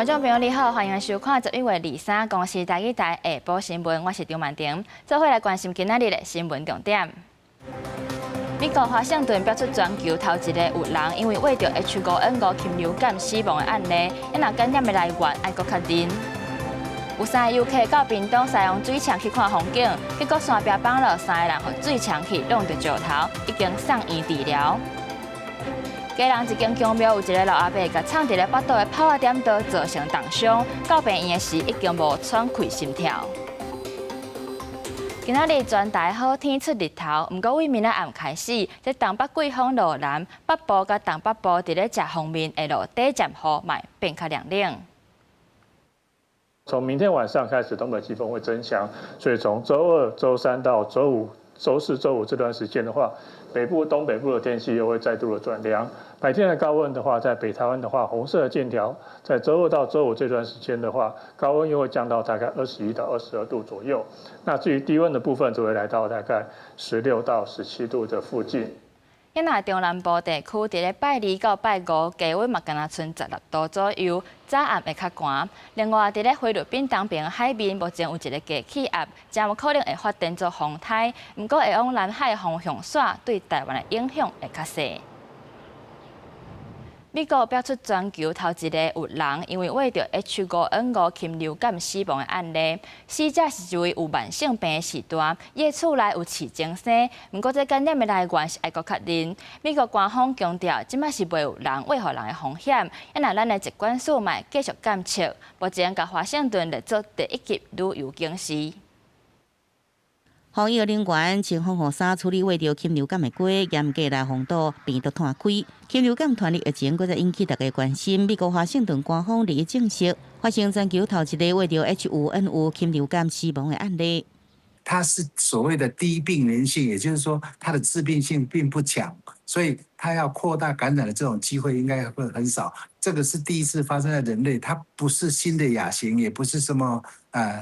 觀眾朋友你好，歡迎收看11月23公視台語台下晡新聞，我是張曼婷，做伙來關心今仔日的新聞重點。美國華盛頓爆出全球頭一个有人因為患著 H5N5禽流感死亡的案例，若感染的來源愛閣確認。有三个遊客到屏東西王水牆去看風景，結果山壁崩落，三个人予水牆去挵著石頭，已經送院治療。基隆一間宮廟有一个老阿伯，共藏佇咧腹肚的炮仔點刀造成重傷，到病院的時已經無喘氣心跳。今仔日全台好天出日頭，毋過對明仔暗開始，這東北季風落南，北部佮東北部佇咧食鋒面會落短暫雨，嘛會變較涼冷。從明天晚上開始，東北季風會增強，所以從週二、週三到週五、週四、週五這段時間的話，北部、東北部的天氣又會再度的轉涼。白天的高溫的話，在北台灣的話，紅色的線條，在週二到週五這段時間的話，高溫又會降到大概21到22度左右。那至於低溫的部分，就會來到大概16到17度的附近。遐若中南部地區，佇咧拜二到拜五，低溫嘛敢若賰16度左右，早暗會較寒。另外，佇咧菲律賓東邊海面，目前有一个低氣壓，誠有可能會發展做風颱。毋過會往南海方向徙，對台灣的影響會較細。美國爆出全球頭一个有人因為患著 H5N5禽流感死亡的案例，死者是一位有慢性病的序大，伊的厝內有飼精生，毋過這感染的來源是愛閣確認。美國官方強調，這擺是袂有人餵予人的風險，啊若咱的疾管署嘛會繼續監測，目前共華盛頓列做第一級旅遊警示。防疫人員穿防護衫處理患著禽流感的雞，嚴格來防堵病毒傳開。禽流感傳入疫情，閣再引起大家關心。美國華盛頓官方日證實，發生全球頭一个患著 H5N5禽流感死亡的案例。它是所謂的低病原性，也就是說它的致病性並不強，所以它要擴大感染的這種機會應該會很少。這個是第一次發生在人類，它不是新的亞型，也不是什麼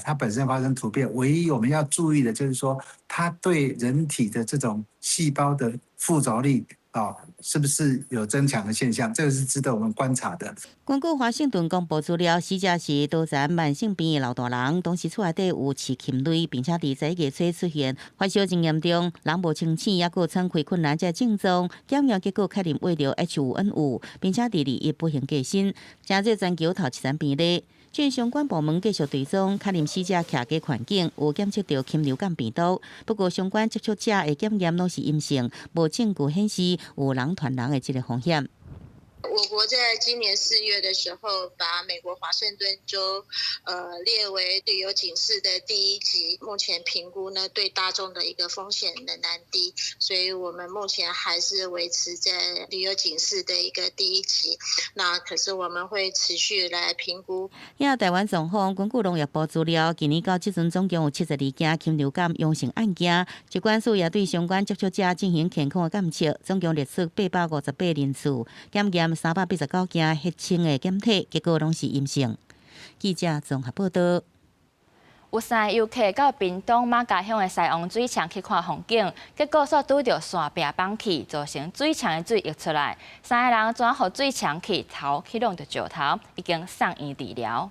它本身發生突變。唯一我們要注意的就是說，它對人體的這種細胞的附着力啊，是不是有增強的現象？這個是值得我們觀察的。根據華盛頓公布資料，死者是多層慢性病的老大人，當時厝內底有飼禽類，並且佇11月初出現發燒真嚴重、人無清醒，抑閣喘氣困難這症狀。檢驗結果確認患著 H5N5，並且佇21不幸過身，成做全球頭一宗病例。據相關部門繼續追蹤，確認死者徛家環境有檢測著禽流感病毒，不過相關接觸者的檢驗攏是陰性，無證據顯示有人傳人的這个風險。我國在今年4月的時候，把美國華盛頓州，列為旅遊警示的第一級。目前評估呢，對大眾的一個風險仍然低，所以我們目前還是維持在旅遊警示的一個第一級。那可是我們會持續來評估。遐台灣狀況，根據農業部資料，今年到這陣總共有72件禽流感陽性案件，疾管署也對相關接觸者進行健康的監測，總共列出858人次檢驗389件血清的檢體，結果攏是陰性。記者綜合報道。有三个遊客到屏東瑪家鄉的西王水牆去看風景，結果煞拄著山壁崩去，造成水牆的水溢出來，三個人怎予水牆去頭去挵著石頭，已經送院治療。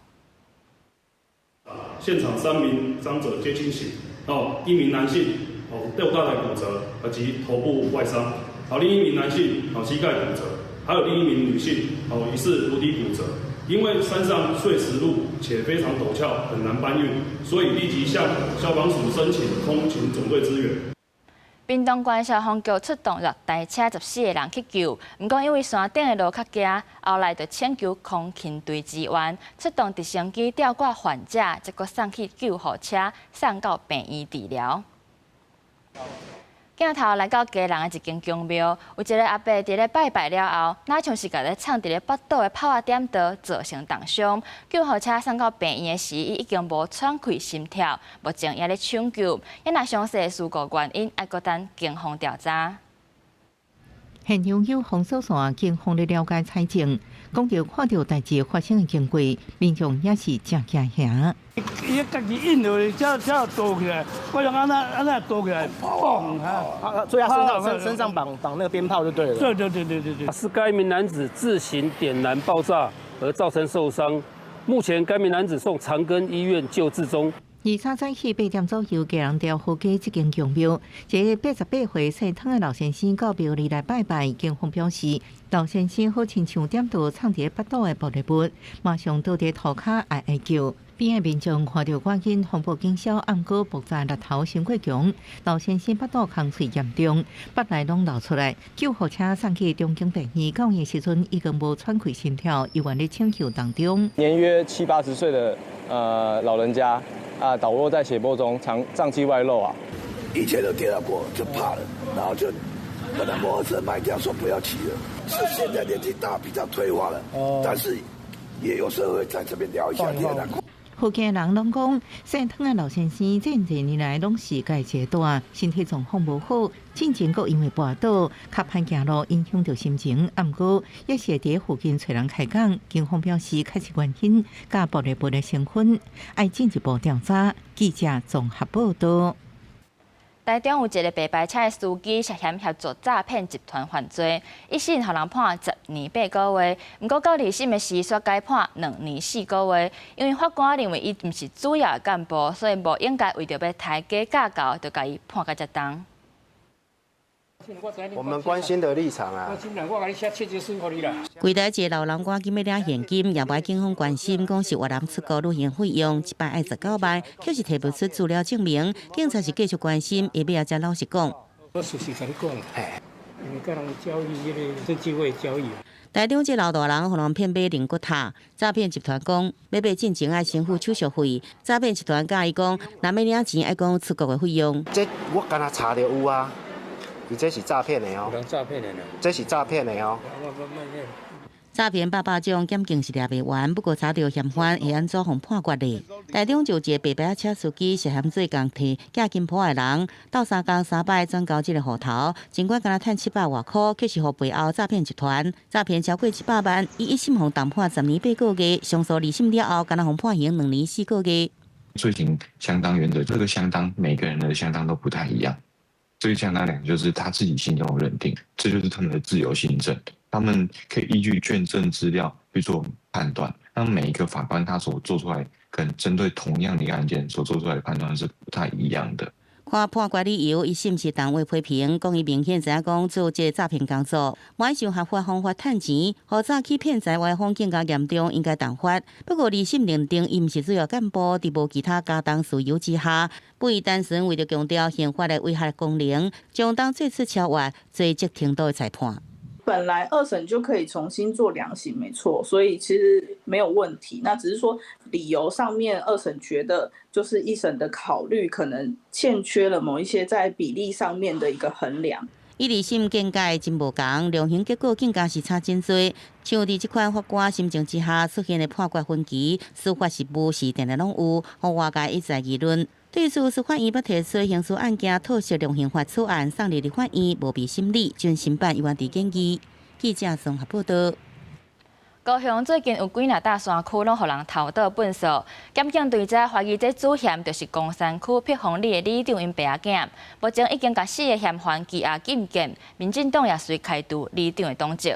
現場三名傷者皆清醒，哦，一名男性哦右大腿骨折及頭部外傷，好，另一名男性哦膝蓋骨折。還有另一名女性哦，疑似顱底骨折，因為山上碎石路且非常陡峭，很難搬運，所以立即向消防署申請空勤總隊支援。屏東縣消防局出動六台車14個人去救，毋過因為山頂的路較狹，後來就請求空勤隊支援，出動直升機吊掛患者，才閣送去救護車，送到病院治療。鏡頭來到基隆的一間宮廟，有一个阿伯佇咧拜拜了後，若像是共咧藏佇咧腹肚的炮仔點刀造成重傷，救護車送到病院的時，伊已經無喘氣心跳，目前也咧搶救。遐若詳細的事故原因，愛閣等警方調查。現場有封鎖線，警方咧了解災情，講著看著代誌發生的經過，民眾也是誠驚嚇。伊家己引落來，才才倒起來。我想按怎按怎倒起來，砰！啊，所以他身上綁那個鞭炮就對了。對對對對對對。是該名男子自行點燃爆炸而造成受傷，目前該名男子送長庚醫院救治中。23早起8點左右，基隆調和街這間宮廟，一個88歲姓湯的老先生到廟裡來拜拜。警方表示，老先生好親像點著藏佇腹肚的玻璃物，馬上倒佇塗跤哀哀叫。邊的民眾看著趕緊通報警消，毋過爆炸力頭傷過強，老先生腹肚空喙嚴重，腹內攏流出來，救護車送去中興病院，到院時陣已經無喘氣心跳，猶原咧搶救當中。年約七八十歲的老人家啊，倒落在血泊中，腸臟器外露啊。以前都跌到過，就怕了，然後就把那摩托車賣掉，說不要騎了。是現在年紀大，比較退化了，但是也有時候會在這邊聊一下天啊。附近的人攏講，姓湯的老先生這幾年來攏是家一个蹛，身體狀況無好，進前閣因為跋倒，較歹行路，影響著心情。毋過也是會佇附近揣人開講。警方表示，確實原因佮玻璃物的成分，愛進一步調查。記者綜合報道。台中有一个白牌車的司機涉嫌協助詐騙集團犯罪，一審予人判10年8個月，毋過到二審的時煞改判2年4個月，因為法官認為伊毋是主要的幹部，所以無應該為著欲刣雞咬狗，就共伊判甲遮重。我們關心的立場啊。櫃台一個老人趕緊欲領現金，也無愛警方關心，講是越南出國旅行費用，一擺愛19萬，卻是提不出資料證明。警察是繼續關心，伊尾仔才老實講。我事實共你講，因為佮人交易彼个證監會交易。台中這老大人予人騙買靈骨塔，詐騙集團講欲買進前愛先付手續費。詐騙集團佮伊講，若欲領錢愛講出國的費用。這我敢若查著有啊。伊這是詐騙的哦！詐騙的這是詐騙的哦！詐騙百百種，檢警是掠袂完，不過查著嫌犯會按怎予判決咧？台中就一個白牌車司機涉嫌做共提寄金鋪的人，鬥相共三擺轉交這个戶頭，盡管敢若趁700外箍，卻是予背後詐騙集團詐騙超過700萬，伊一審予重判10年8個月，上訴二審了後，敢若予判刑2年4個月。罪刑相當原則，這個相當每個人的相當都不太一樣。最相當兩個就是他自己心中的認定，這就是他們的自由心證，他們可以依據卷證資料去做判斷。那每一個法官他所做出來，跟針對同樣的一個案件所做出來的判斷是不太一樣的。看判決理由，一審是單位批評，講伊明顯知影講做這個詐騙工作，無愛用合法方法趁錢，予早起騙財歪風更加嚴重，應該重罰。不過二審認定伊毋是主要幹部，佇無其他加重事由之下，不宜單純為著強調刑法的威嚇功能，將當做出超越罪責程度的裁判。本來二審就可以重新做量刑，沒錯，所以其實沒有問題。那只是說理由上面，二審覺得就是一審的考慮可能欠缺了某一些在比例上面的一個衡量。伊二審見解真無仝，量刑結果更加是差真濟。像佇這款法官心情之下出現的判決分歧，司法實務是定定攏有，予外界一再議論。對此，司法院欲提出刑事案件特赦量刑法草案，送入立法院，無被審理，準申辦猶原佇建議。記者綜合報道。高雄最近有幾若搭山區攏予人偷倒糞埽，檢警追查懷疑這主嫌就是岡山區碧峰里的里長𪜶爸仔囝，目前已經共四個嫌犯羈押禁見，民進黨也隨開除里長的黨籍。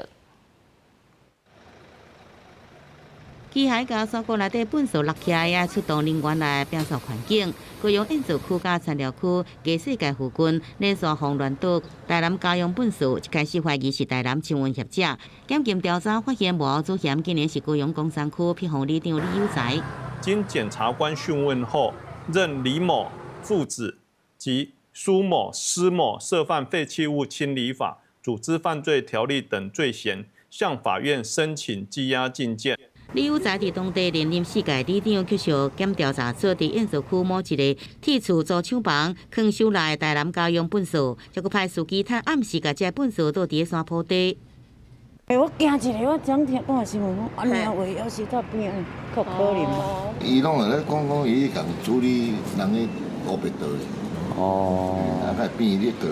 機械共山谷內底糞埽落起來，愛出動人員來摒掃環境。高雄燕巢區佮田寮區藝世界附近連續予亂倒台南家用糞埽，一開始懷疑是台南清運業者。檢警調查發現，幕後主嫌竟然是高雄岡山區碧峰里長李有才。經檢察官訊問後，認李某父子及蘇某、施某涉犯廢棄物清理法、組織犯罪條例等罪嫌，向法院申請羈押禁見。李有才佇當地連任四屆里長，卻受檢調查出佇燕巢區某一个鐵厝租廠房，囥收來台南家用糞埽，才閣派司機趁暗時共這糞埽倒佇个山坡底。欸，我驚一下，我昨聽看新聞，按呢話猶是在邊較可憐嘛。伊攏會咧講講，伊共處理人咧烏白倒咧。哦。啊，較變咧倒。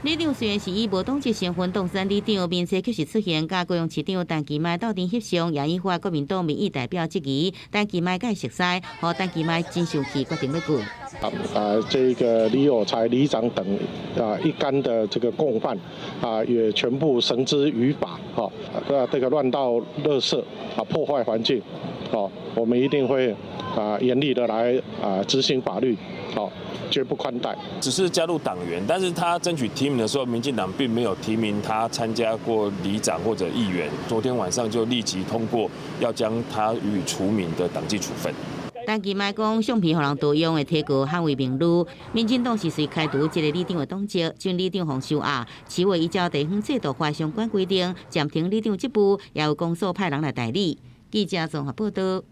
里長雖然是以無黨籍身份當選里長，面冊卻是出現佮高雄市長陳其邁鬥陣翕相，也引發國民黨民意代表質疑。陳其邁佮伊熟似，予陳其邁真生氣，決定欲告。啊，這個李有才里長等啊一干的這個共犯啊，也全部繩之於法。哈，這個亂倒垃圾啊，破壞環境哦，我們一定會啊嚴厲的來啊執行法律，哦，絕不寬待。只是加入黨員，但是他爭取提名的時候，民進黨並沒有提名他參加過里長或者議員。昨天晚上就立即通過要將他予以除名的黨紀處分。陳其邁講，相片予人盜用會提高捍衛名譽。民進黨是隨開除這个里長的黨籍，準里長予收押。市會依照地方制度法相關規定，暫停里長職務，也由公所派人來代理。記者綜合報道。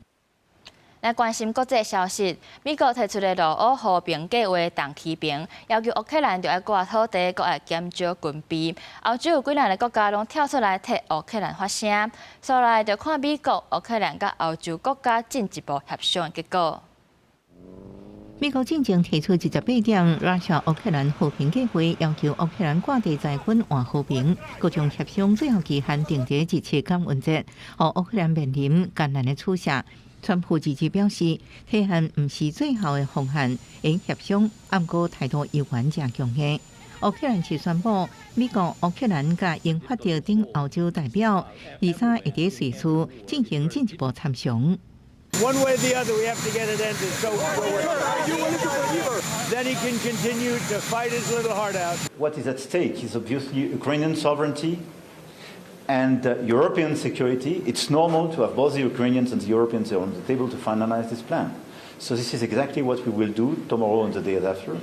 來關心國際消息，美國提出的露烏和平計劃重騎兵，要求烏克蘭著愛割土地，閣愛減少軍備。歐洲有幾若个國家攏跳出來替烏克蘭發聲，所來就看美國、烏克蘭佮歐洲國家進一步協商的結果。美國進前提出28點，拉下烏克蘭和平計劃，要求烏克蘭割地裁軍換和平，閣將協商最後期限定佇27感恩節，予烏克蘭面臨艱難的取捨。川普直接表示，提案毋是最後的方案，會協商，毋過態度猶原誠強硬。烏克蘭是宣布，美國、烏克蘭佮英法德等歐洲代表，23會佇瑞士進行進一步參詳。 One way or the other, we have to get it ended. So then he can continue to fight his little heart out. What is at stake is obviously Ukrainian sovereignty and European security. It's normal to have both the Ukrainians and the Europeans on the table to finalize this plan. So this is exactly what we will do tomorrow and the day after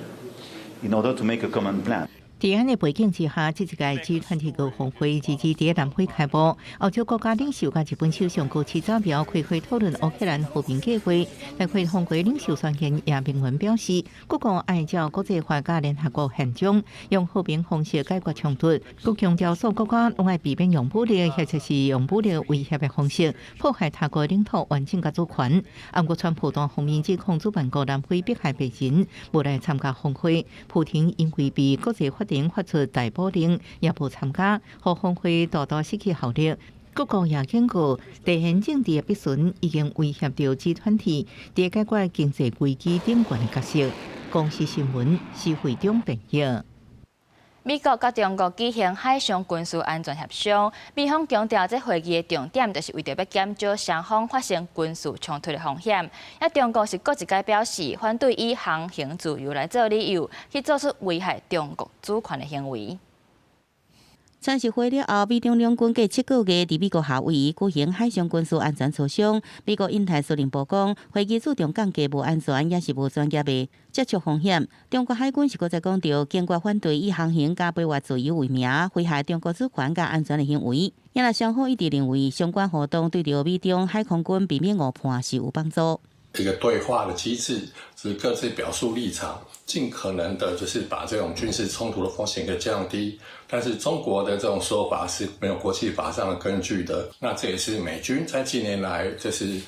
in order to make a common plan. 佇按呢背景之下，這一屆 G20 高峰會日佇南非開幕，歐洲國家領袖佮日本首相高市早苗開會討論烏克蘭和平計劃。大會通過領袖宣言也明文表示，各國愛照國際法佮聯合國憲章，用和平方式解決衝突。閣強調，所有國家攏愛避免用武力或者是用武力威脅的方式破壞他國領土完整佮主權。毋過川普單方面指控主辦國南非迫害白人，無來參加峰會。普廷因為被國際法庭發出逮捕令，也無參加，予峰會大大失去效力。各國也警告，地緣政治的逼順已經威脅著 G20佇解決經濟危機頂懸的角色。公視新聞施惠中編譯。美國佮中國舉行海上軍事安全協商，美方強調，這會議的重點就是為著欲減少雙方發生軍事衝突的風險。啊，中國是閣一擺表示，反對以航行自由來做理由，去做出危害中國主權的行為。川習會了後，美中兩軍隔7個月佇美國夏威夷舉行海上軍事安全磋商。美國印太司令部講，會議注重降低無安全，抑是無專業的接觸風險。中國海軍是閣再講著，堅決反對以航行佮飛越自由為名，危害中國主權佮安全的行為。也若雙方一致認為，相關活動對著美中海空軍避免誤判是有幫助。一個對話的機制，是各自表述立場，盡可能的，就是把這種軍事衝突的風險給降低。但是中國的這種說法是沒有國際法上的根據的。那這也是美軍在近年來就是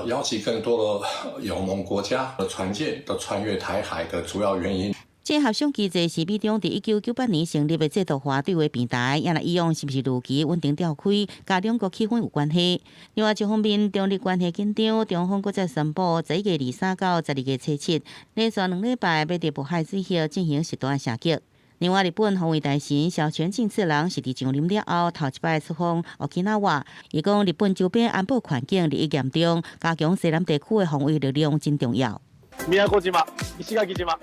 邀集更多的友盟國家的船艦都穿越台海的主要原因。這協商機制是美中佇1998年成立的制度化對話平台，也若以往是毋是如期穩定召開，佮兩國氣氛有關係。另外一方面，中日關係緊張，中方閣再宣布11月23到12月初7，連續2禮拜欲佇渤海水域進行實彈射擊。另外，日本防衛大臣小泉進次郎是佇上任了後頭一擺出訪沖繩，伊講日本周邊安保環境日益嚴重，加強西南地區的防衛力量真重要。宮古島、石垣島、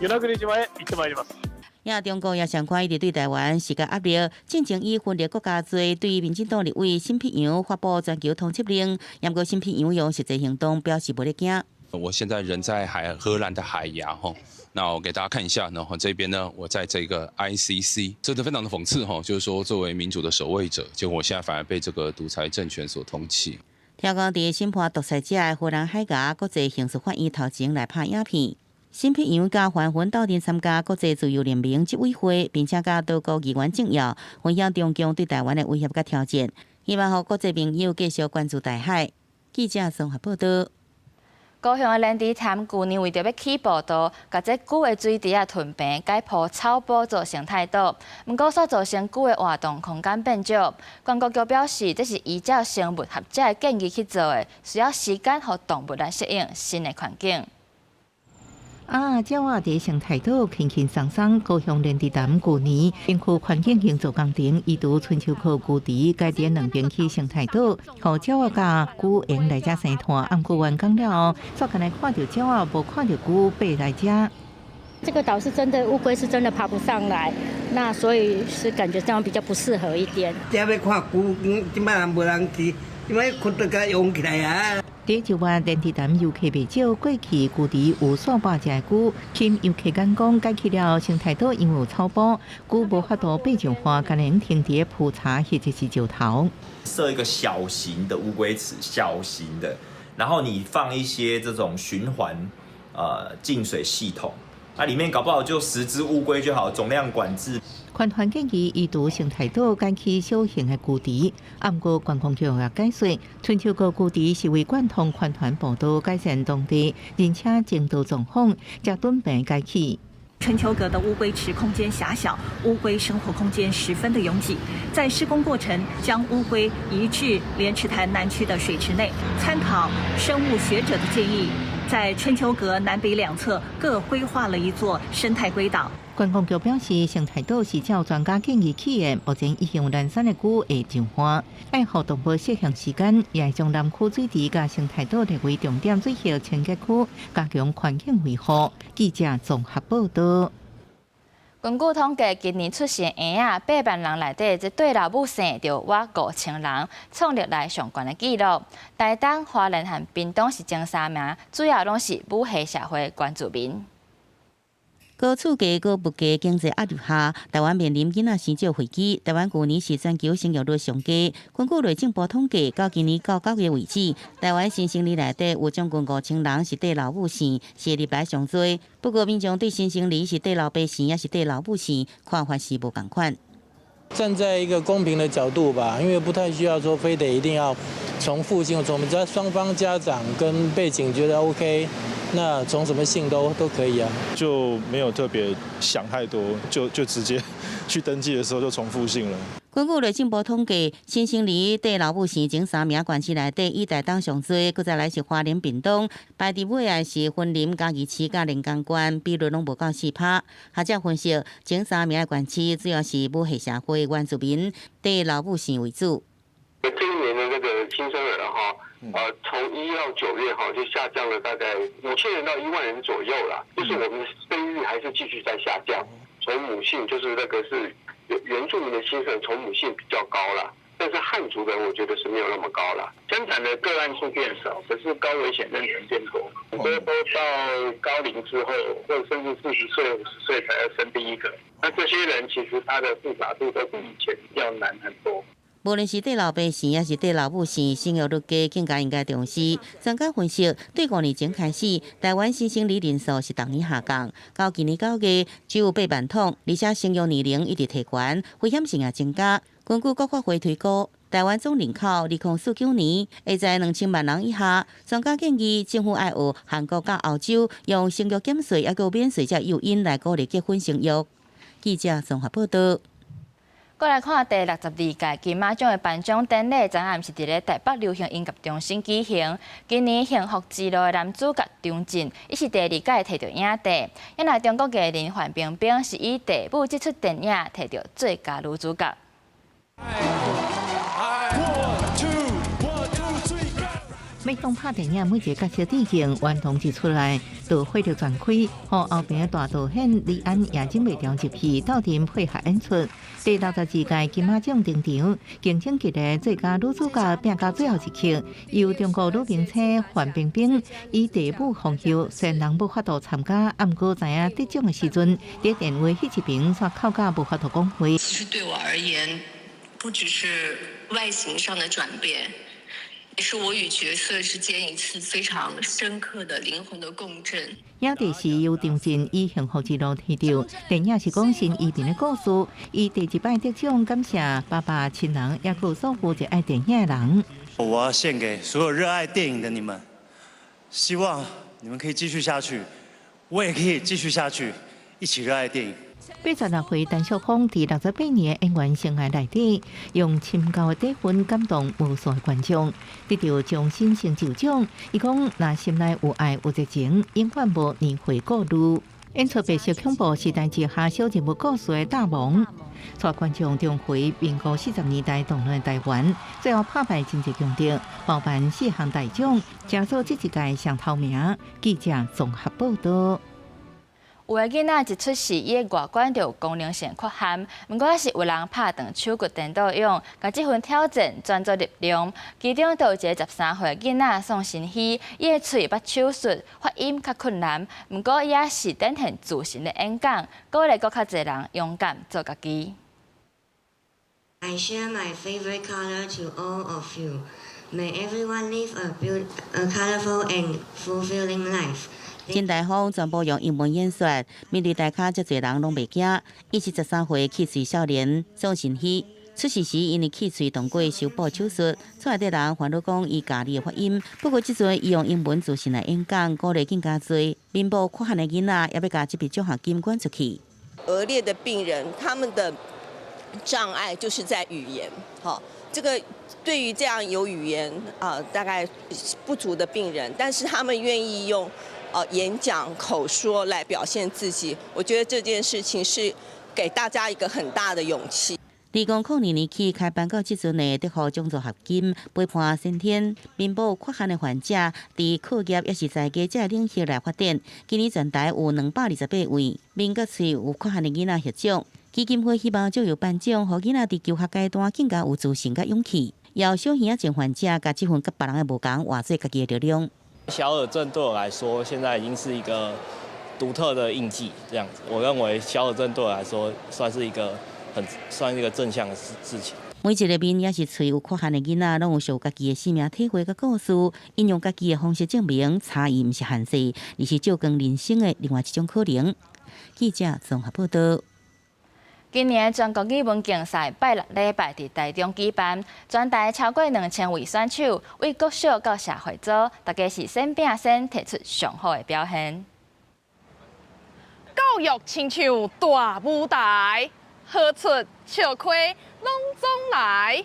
與那國島へ行ってまいります。也中國也相款一直對台灣施加壓力，進前以分裂國家罪對民進黨立委沈伯洋發布全球通緝令，毋過沈伯洋用實際行動表示無咧驚。我現在人在海荷蘭的海牙吼，那我給大家看一下，然後這邊呢，我在這個 ICC，真的非常的諷刺吼，就是說作為民主的守衛者，結果我現在反而被這個獨裁政權所通緝。聽講佇審判獨裁者的荷蘭海牙國際刑事法院頭前來拍影片，沈伯洋佮范雲鬥陣參加國際自由聯盟執委會，並且佮多國議員政要分享中共對台灣的威脅佮挑戰，希望予國際朋友繼續關注台海。記者綜合報道。高雄的連池潭舊年為著欲起步道，共這舊的水池仔吞平，改鋪草坡做生態島。毋過煞造成舊的活動空間變少。觀光局表示，這是依照生物學者的建議去做的，需要時間予動物來適應新的環境。啊，鳥仔佇生態島輕輕鬆鬆，高雄蓮池潭舊年園區環境營造工程移除春秋閣龜池，改佇兩邊起生態島，予鳥仔佮龜會用來遮生湠。毋過完工了後，煞干焦看著鳥仔，無看著龜爬來遮。這個島是真的烏龜是真的爬不上來，那所以是感覺這樣比較不適合一點。這欲看龜，這擺人無人去，這擺窟都共用起來啊。佇九月蓮池潭遊客袂少，過去龜池有數百隻龜，吸遊客眼光。蓋起了生態島，因為有草坡，龜無法度爬上岸，干焦停佇鋪柴或者是石頭。設一個小型的烏龜池，小型的，然後你放一些這種循環，淨水系統。啊，裡面搞不好就10隻烏龜就好，總量管制。環團建議移除生態島，改起小型的龜池。毋過觀光局也解釋，春秋閣龜池是為貫通環團步道，改善當地人車爭道狀況，才準備改起。春秋閣的烏龜池空間狹小，烏龜生活空間十分的擁擠。在施工過程，將烏龜移至蓮池潭南區的水池內，參考生物學者的建議，在春秋閣南北兩側各規劃了一座生態龜島。觀光局表示，生態島是照專家建議起的，目前已經有南山的龜會上岸，愛予動物適應時間，也會將南區水池佮生態島列為重點水域清潔區，加強環境維護。記者綜合報道。根據統計，今年出生嬰仔8萬人內底，這對老母生就倚5000人，創歷來上懸的紀錄。台東、花蓮和屏東是前三名，主要攏是母系社會原住民。高厝價、高物價、經濟壓力下，台灣面臨囡仔生少危機。台灣舊年是全球生育率上低。根據內政部統計，到今年到9月為止，台灣新生兒內底有將近5000人是綴老母生，是歷來上濟。不過，民眾對新生兒是綴老爸生，抑是綴老母生，看法是無仝款。站在一個公平的角度吧，因為不太需要說非得一定要從父姓，從只要雙方家長跟背景覺得 OK，那從什麼姓都可以啊。就沒有特別想太多，就直接去登記的時候就從父姓了。根據內政部統計，新生兒綴老母生前三名縣市內底，以台東上濟，閣再來是花蓮、屏東，排佇尾的是雲林、嘉義市佮連江縣，比率攏無夠4%。學者分析，前三名的縣市主要是母系社會原住民綴老母生為主。這一年的那個新生兒哈，從1到9月哈就下降了大概5000人到1萬人左右啦，就是我們的生育還是繼續在下降。從母姓就是那個是原住民的新生從母姓比較高啦，但是漢族的我覺得是沒有那麼高啦。生產的個案數變少，可是高危險妊娠變多，很多都到高齡之後，或者甚至40歲、50歲才要生第一個。那這些人其實他的複雜度都比以前要難很多。無論是綴老爸生，抑是綴老母生，生育率低更加應該重視。專家分析，對5年前開始，台灣新生兒人數是逐年下降，到今年9月只有8萬桶，而且生育年齡一直提懸，危險性也增加。根據國發會推估，台灣總人口2049年會在2000萬人以下。專家建議，政府愛學韓國佮歐洲，用生育減稅抑閣免稅這誘因來鼓勵結婚生育。記者綜合報道。過來看第62屆金馬獎的頒獎典禮，昨暗是佇咧台北流行音樂中心舉行。今年幸福之路的男主角張震，伊是第二屆提著影帝。原來中國藝人范冰冰是以第母這齣電影提著最佳女主角。 One two one two three go。欲當拍電影，每一个角色致敬，頑童一出來就火力全開，予後面的大導演李安也忍袂牢入戲，鬥陣配合演出。第62屆金馬獎登場，競爭激烈，最佳女主角拼到最後一刻，由中國女明星范冰冰以第母封后，雖然人無法度參加，毋過知影得獎的時陣，佇電話彼一邊煞哭甲無法度講話。其實對我而言，不只是外形上的轉變。也是我與角色之間一次非常深刻的靈魂的共振。影帝是由張震以幸福之路提著，電影是講新移民的故事。伊第一擺得獎，感謝爸爸親人，抑閣所有熱愛電影的人。我要獻給所有熱愛電影的你們，希望你們可以繼續下去，我也可以繼續下去，一起熱愛電影。86歲陳淑芳佇68年演員生涯內底，用深厚的底蘊感動無數的觀眾，得到終身成就獎。伊講：若心內有愛有熱情，永遠無年歲顧慮。演出白色恐怖時代之下小人物故事的大王，帶觀眾重回民國40年代動亂的台灣，最後拍敗真濟強敵，包辦四項大獎，成做這一屆上頭名。記者綜合報道。有的囡仔一出世，伊的外觀就有功能性缺陷，毋過猶是有人拍斷手骨顛倒勇，共這份挑戰轉做力量。其中就有一个13歲囡仔宋新希，伊的喙捌手術，發音較困難，毋過伊也是展現自信的演講，鼓勵閣較濟人勇敢做家己。 I share my favorite color to all of you. May everyone live a colorful and fulfilling life. 陳大風全部用英文演說，面對台跤遮濟人攏袂驚。伊是13歲氣喙少年宋晨曦，出世時因為氣喙動過修補手術，厝內底人煩惱講伊咬字的發音。不過這陣伊用英文自信來演講，鼓勵更加濟面部缺陷的囡仔，也欲共這筆獎學金捐出去。腭裂的病人，他們的障礙就是在語言，好，這個對於這樣有語言啊大概不足的病人，但是他們願意用演講口說來表現自己，我覺得這件事情是給大家一個很大的勇氣。2002年起開辦到這陣的德福獎助學金，陪伴先天面部缺陷的患者，佇課業抑是財藝這個領域來發展。今年全台有228位面佮喙有缺陷的囡仔獲獎。基金會希望藉由頒獎，予囡仔佇求學階段更加有自信佮勇氣。由小耳仔症患者共這份佮別人的無仝，活做家己的力量。小耳症對我來說，現在已經是一個獨特的印記，這樣子。我認為小耳症對我來說，算是一個很算是一個正向的事情。每一个面抑是喙有缺陷的囡仔，攏有屬於家己的生命體會佮故事，𪜶用家己的方式證明差異毋是限制，而是照光人生的另外一種可能。記者綜合報道。今年全國語文競賽拜六禮拜佇台中舉辦，全台超過2000位選手，為國小到社會組，大家是先拼先，提出上好的表現。教育親像大舞台，好出笑虧攏總來。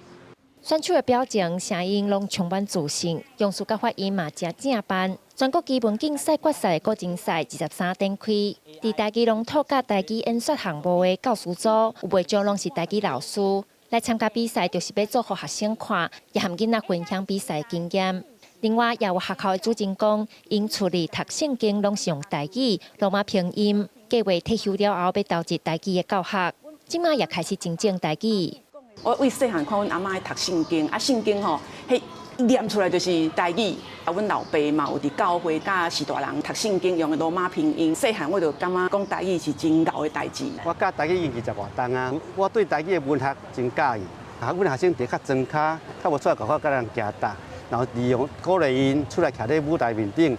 選手的表情、聲音攏充滿自信，用詞佮發音嘛誠正範。全國語文競賽決賽的個人賽23點開，佇台語朗讀佮台語演說項目的教師組，有袂少攏是台語老師來參加比賽，就是欲做予學生看，也和囡仔分享比賽經驗。另外，也有學校的主任講，𪜶厝裡讀聖經攏是用台語、羅馬拼音，計劃退休了後欲投入台語的教學，這馬也開始精進台語。我為細漢看阮阿嬤咧讀聖經，啊聖經吼，彼念出來就是台語。啊，阮老爸嘛有佇教會佮序大人讀聖經用的羅馬拼音。細漢我就感覺講台語是真𠢕的代誌。我教台語已經20外冬啊，我對台語的文學真佮意。啊，阮學生佇較莊跤，較無出來外口佮人行搭，然後利用鼓勵𪜶出來徛咧舞台面頂。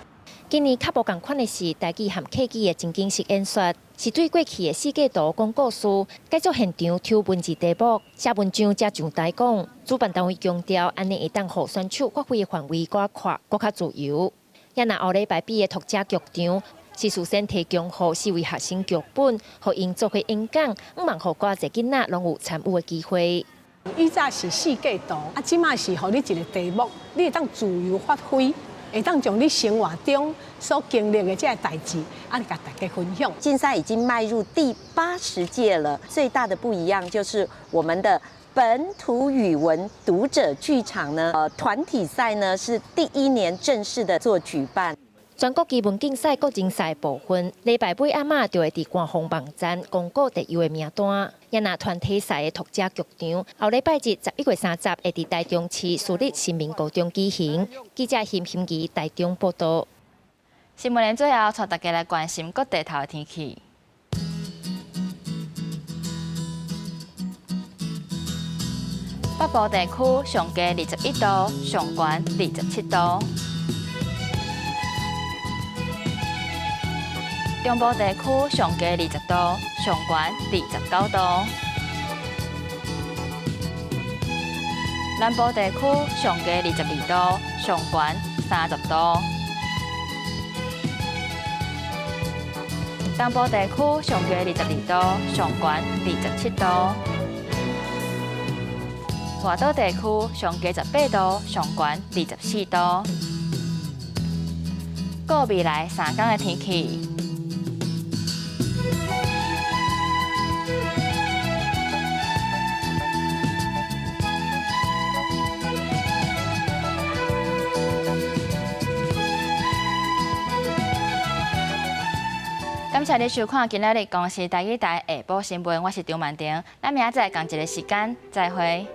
今年較無仝款的是，台語和客語的情景式演說，是對過去的四季圖講故事，改做現場抽文字題目、寫文章才上台講。主辦單位強調，按呢會當予選手發揮的範圍閣較闊、閣較自由。也若後禮拜比的讀者劇場，是事先提供予四位學生劇本，予𪜶做伙演講，向望予閣濟囡仔攏有參與的機會。以前是四季圖，啊，這馬是予你一个題目，你會當自由發揮。會當將你生活中所經歷的這个代誌，啊，共大家分享。競賽已經邁入第80屆了，最大的不一樣就是我們的本土語文讀者劇場呢，團體賽呢是第一年正式的做舉辦。全國語文競賽個人賽部分，禮拜尾暗暝就會佇官方網站公告特優的名單。也若團體賽的讀者劇場，後禮拜日11月30會佇台中市私立新民高中舉行。記者邢欣儀台中報道。新聞的最後，帶大家來關心各地頭的天氣。北部地區上低21度，上懸27度。中部地區上低20度，上懸29度。南部地區上低22度，上懸30度。東部地區上低22度，上懸27度；外島地區上低18度，上懸24度。過未來3天的天氣。感謝你收看今仔日公視台語台下晡新聞，我是張曼婷，咱明仔載仝一个時間再會。